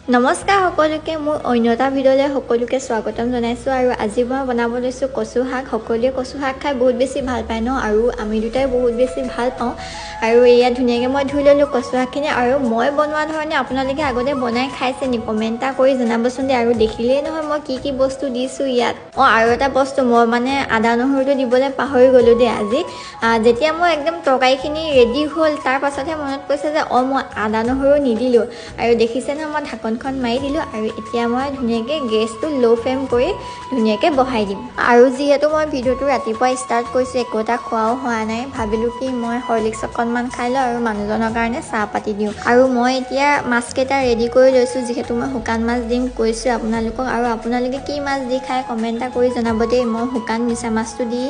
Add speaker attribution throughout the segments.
Speaker 1: নমস্কাৰ সকলোকে, মোৰ অন্য এটা ভিডিঅ'লৈ সকলোকে স্বাগতম জনাইছোঁ। আৰু আজি মই বনাব লৈছোঁ কচু শাক। সকলোৱে কচু শাক খাই বহুত বেছি ভাল পায় ন, আৰু আমি দুটাই বহুত বেছি ভাল পাওঁ। আৰু এয়া ধুনীয়াকৈ মই ধুই ল'লোঁ কচু শাকখিনি। আৰু মই বনোৱা ধৰণে আপোনালোকে আগতে বনাই খাইছে নি, কমেণ্ট এটা কৰি জনাবচোন দেই। আৰু দেখিলেই নহয় মই কি কি বস্তু দিছোঁ ইয়াত। অঁ, আৰু এটা বস্তু মই মানে আদা নহৰুটো দিবলৈ পাহৰি গ'লোঁ দেই আজি। যেতিয়া মই একদম তৰকাৰীখিনি ৰেডি হ'ল তাৰ পাছতহে মনত পৰিছে যে অঁ মই আদা নহৰু নিদিলোঁ। আৰু দেখিছে নহয় মই ঢাকনখন মাৰি দিলোঁ। আৰু এতিয়া মই ধুনীয়াকৈ গেছটো ল' ফ্লেম কৰি ধুনীয়াকৈ বহাই দিম। আৰু যিহেতু মই ভিডিঅ'টো ৰাতিপুৱা ষ্টাৰ্ট কৰিছোঁ, একো এটা খোৱাও হোৱা নাই, ভাবিলোঁ কি মই হৰলিক্স অকণমান খাই লওঁ আৰু মানুহজনৰ কাৰণে চাহ পাতি দিওঁ। আৰু মই এতিয়া মাছকেইটা ৰেডি কৰি লৈছোঁ, যিহেতু মই শুকান মাছ দিম কৈছোঁ আপোনালোকক। আৰু আপোনালোকে কি মাছ দি খাই কমেণ্ট এটা কৰি জনাব দেই। মই শুকান মিছা মাছটো দি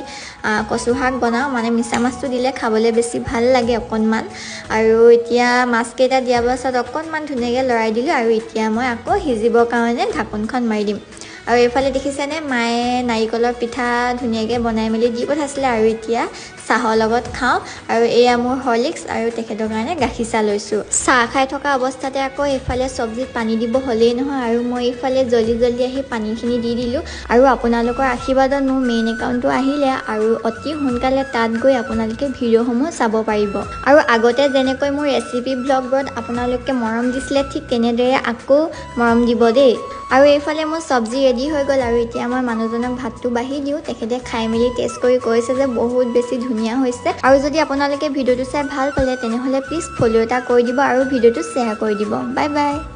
Speaker 1: কচু শাক বনাওঁ, মানে মিছা মাছটো দিলে খাবলৈ বেছি ভাল লাগে অকণমান। আৰু এতিয়া মাছকেইটা দিয়াৰ পাছত অকণমান ধুনীয়াকৈ লৰাই দিলোঁ। আৰু এতিয়া মই আকৌ সিজিবৰ কাৰণে ঢাকোনখন মাৰি দিম। আৰু এইফালে দেখিছেনে মায়ে নাৰিকলৰ পিঠা ধুনীয়াকৈ বনাই মেলি দি পঠাইছিলে। আৰু এতিয়া চাহৰ লগত খাওঁ। আৰু এয়া মোৰ হৰলিক্স আৰু তেখেতৰ কাৰণে গাখীৰ চাহ লৈছোঁ। চাহ খাই থকা অৱস্থাতে আকৌ এইফালে চব্জিত পানী দিব হ'লেই নহয়, আৰু মই এইফালে জল্দি জল্দি আহি পানীখিনি দি দিলোঁ। আৰু আপোনালোকৰ আশীৰ্বাদত মোৰ মেইন একাউণ্টটো আহিলে আৰু অতি সোনকালে তাত গৈ আপোনালোকে ভিডিঅ'সমূহ চাব পাৰিব। আৰু আগতে যেনেকৈ মোৰ ৰেচিপি ব্লগবোৰত আপোনালোকে মৰম দিছিলে, ঠিক তেনেদৰে আকৌ মৰম দিব দেই। আৰু এইফালে মোৰ চব্জি ৰেডি হৈ গ'ল। আৰু এতিয়া মই মানুহজনক ভাতটো বাঢ়ি দিওঁ। তেখেতে খাই মেলি টেষ্ট কৰি কৈছে যে বহুত বেছি ধুনীয়া হৈছে। আৰু যদি আপোনালোকে ভিডিঅ'টো চাই ভাল পালে তেনেহ'লে প্লিজ ফ'ল' এটা কৰি দিব আৰু ভিডিঅ'টো শ্বেয়াৰ কৰি দিব। Bye bye.